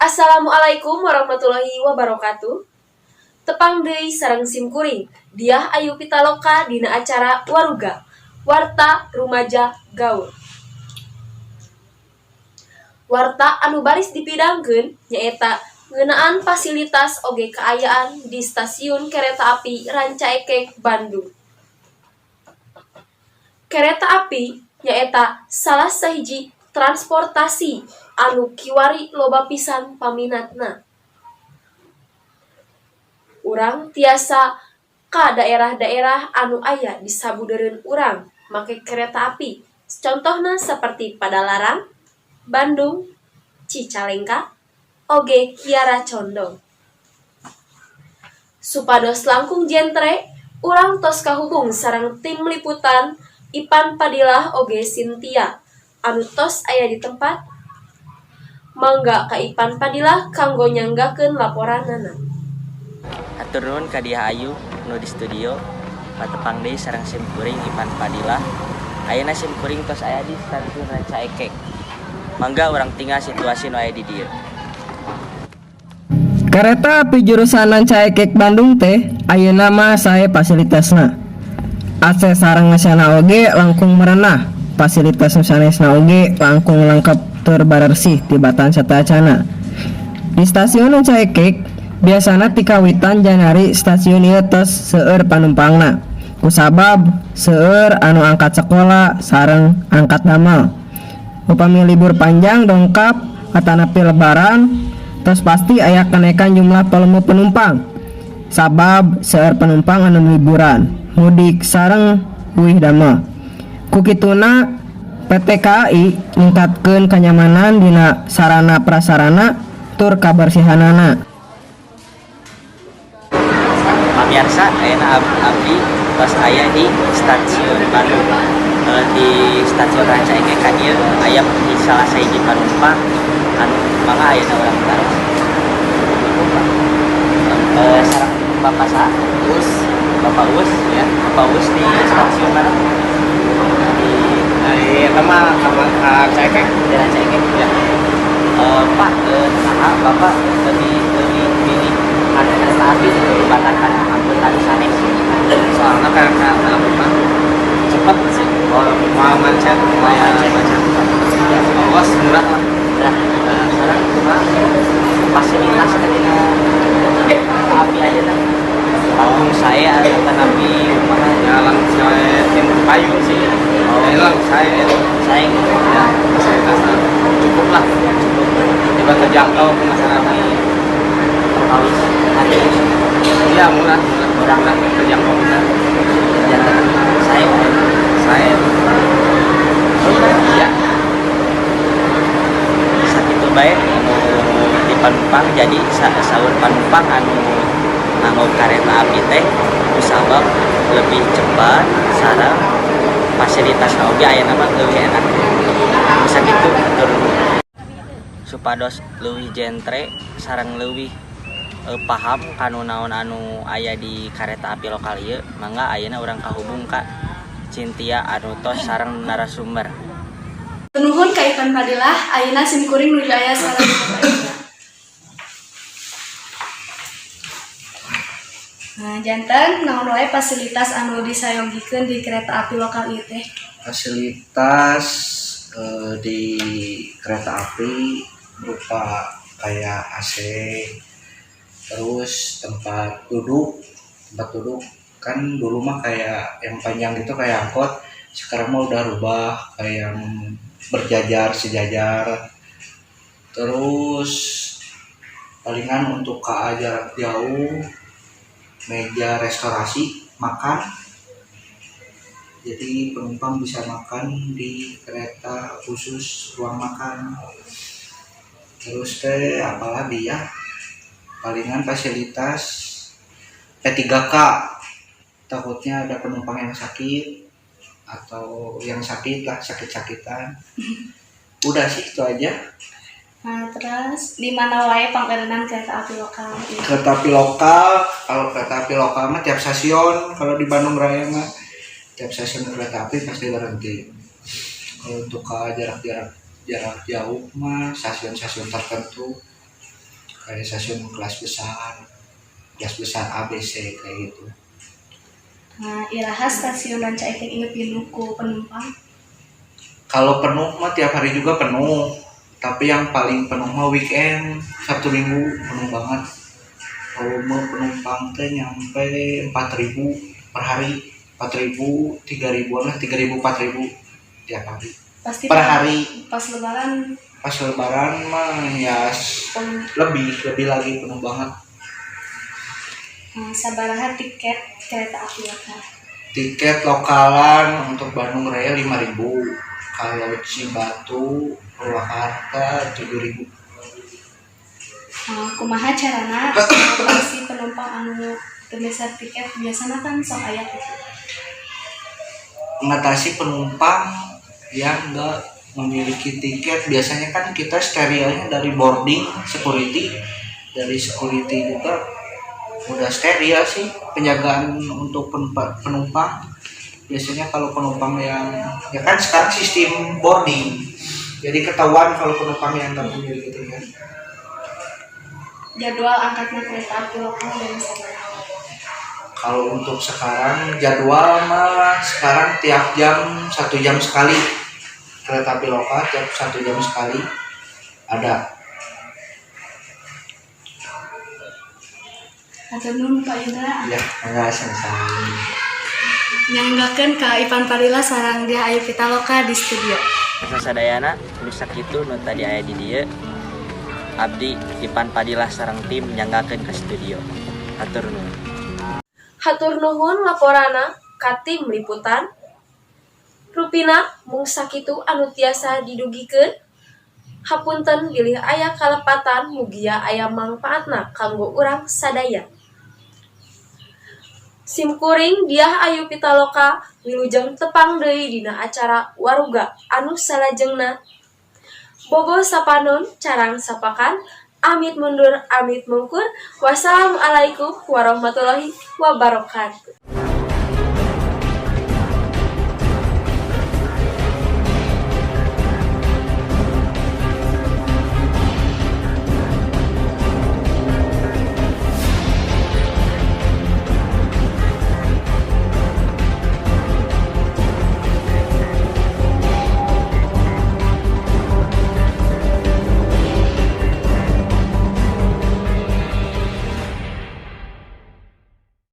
Assalamualaikum warahmatullahi wabarakatuh. Tepang deui sareng simkuring, Diah Ayu Pitaloka, dina acara Waruga, Warta Rumaja Gaul. Warta anu baris dipidangkeun nyaeta ngeunaan fasilitas oge kaayaan di Stasiun Kereta Api Rancaekek, Bandung. Kereta api nyaeta salah sahiji transportasi anu kiwari loba pisan paminatna. Urang tiasa ka daerah-daerah anu aya di sabudeureun urang make kereta api, contohna saperti Padalarang, Bandung, Cicalengka, oge Kiaracondong. Supados langkung jentre, urang tos kahubung sareng tim liputan Ipan Padilah oge Cynthia anu tos aya di tempat. Mangga ka Ipan Padilah kanggo nyanggakeun laporanana. Hatur nuhun ka Diah Ayu nu di studio. Patepang deui sareng simkuring, Ipan Padilah. Ayeuna simkuring tos aya di Stasiun Rancaekek. Mangga urang tingal situasi nu aya di dieu. Kereta api jurusan Rancaekek Bandung teh ayeuna mah sae fasilitasna. AC sareng ngesena oge langkung merenah. Fasilitas nu sanesna oge langkung lengkap tur barersih tibatan sateuacanna. Di Stasiun Rancaekek biasana ti kawitan Januari stasiun ieu tos seueur panumpangna. Kusabab seueur anu angkat sekolah sareng angkat damel. Upami libur panjang dongkap atanapi Lebaran, tos pasti aya kenaikan jumlah volume penumpang. Sabab seueur penumpang anu liburan, mudik sareng uih damel. Ku kituna PT KAI ningkatkeun kanyamanan dina sarana prasarana tur kabersihanana. Pamiarsa, ayeuna abdi tos aya di Stasiun Bandung. Di Stasiun Rancaekek ka dieu aya di salah sahiji panumpang anu mangga ayeuna urang taros. Sareng Bapak saha? Us. Bapak Us Ya. Bapak Us di stasiun mana? Di Dari eta mah ka Rancaekek. Di Rancaekek? Ya. Pak, naha Bapak lebih lebih milih kana kereta api tibatan kana angkutan sanes? Soalnya kayak kereta api mah cepet sih. Oh, mau macet, mau lumayan macet. Macet. Ongkos murah lah. Nah, sekarang kumaha fasilitas dina kereta api ayeuna? Langkung sae atanapi kumaha? Ya, langsung saya tim payung sih. Oh. Jadi langsung saya Sae gitu. Ya, fasilitasnya cukup lah. Cukup. Tiba terjangkau ke masyarakat. Perkawis harga? Iya, murah, murah, murah, murah, terjangkau bisa. Janten sae wae. Saya iya. Sakitu bae anu di panumpang. Jadi saur panumpang anu nganggo kereta api teh kusabab lebih cepat sareng fasilitas oge ayeuna mah leuwih enak. Sakitu, hatur nuhun. Supados leuwih jentre sareng leuwih paham kanu naon anu aya di kereta api lokal ieu, mangga ayeuna urang kahubung ka Cynthia anu tos sareng narasumber. Nuhun ka Ipan Padilah, ayeuna simkuring nuju aya sareng Bapak Indra. Nah, janten naon wae fasilitas anu disayogikeun di kereta api lokal ieu teh? Fasilitas di kereta api berupa kayak AC, terus tempat duduk. Tempat duduk kan dulu mah kayak yang panjang gitu kayak angkot, sekarang mah udah rubah kayak yang berjajar sejajar. Terus palingan untuk KA jarak jauh meja restorasi makan, jadi penumpang bisa makan di kereta, khusus ruang makan. Terus teh apalagi ya, palingan fasilitas P3K, takutnya ada penumpang yang sakit atau yang sakit lah, sakit-sakitan. Udah sih, itu aja. Nah, terus di mana wae pangeureunnan kereta api lokal ieu? Kereta api lokal, kalau kereta api lokal mah tiap stasiun. Kalau di Bandung Raya mah tiap stasiun kereta api pasti berhenti. Kalau untuk ke jarak-jarak jarak jauh mah stasiun-stasiun tertentu. Kayak stasiun kelas besar A B C kayak gitu. Nah, iraha stasiun Rancaekek ieu pinuh ku penumpang? Kalau penuh mah tiap hari juga penuh, tapi yang paling penuh mah weekend, Sabtu Minggu penuh banget. Volume penumpang teh nyampe 4.000 per hari, 4.000, 3 ribuan lah, 3.000, 4.000 tiap hari. Pasti Per hari. Pas lebaran? Pas lebaran mah ya lebih lebih lagi, penuh banget. Sabaraha tiket kereta api lokal? Tiket lokalan untuk Bandung Raya 5.000, kalau Cibatu Purwakarta 7.000. Kumaha carana ngatasi penumpang anu teu meser tiket? Biasana kan sok aya gitu. Mengatasi penumpang yang enggak memiliki tiket, biasanya kan kita sterilnya dari boarding security, dari security juga udah steril sih penjagaan untuk penumpang. Biasanya kalau penumpang yang, ya kan sekarang sistem boarding, jadi ketahuan kalau penumpang yang nggak memiliki tiket. Jadwal angkatna kereta api lokal dari sabaraha? Kalau untuk sekarang jadwal mah sekarang tiap jam, satu jam sekali, kereta api lokal tiap satu jam sekali ada. Hatur nuhun, Pak Indra. Ya, enggak, sama-sama. Nyanggakeun ka Ipan Padilla sarang Diah Ayu Pitaloka di studio. Sadayana nu sakitu nu tadi aya di dieu. Abdi Ipan Padilah sareng tim nyanggakeun ka studio. Hatur nuhun. Hatur nuhun laporanna ka tim liputan. Rupina mung sakitu anu tiasa didugikeun. Hapunten bilih aya kalepatan, mugia aya mangpaatna kanggo urang sadaya. Sim kuring Diah Ayu Pitaloka, wilujeng tepang deui dina acara Waruga anu salajengna. Bogo sapanon, carang sapakan, amit mundur amit mungkur. Wassalamualaikum warahmatullahi wabarakatuh.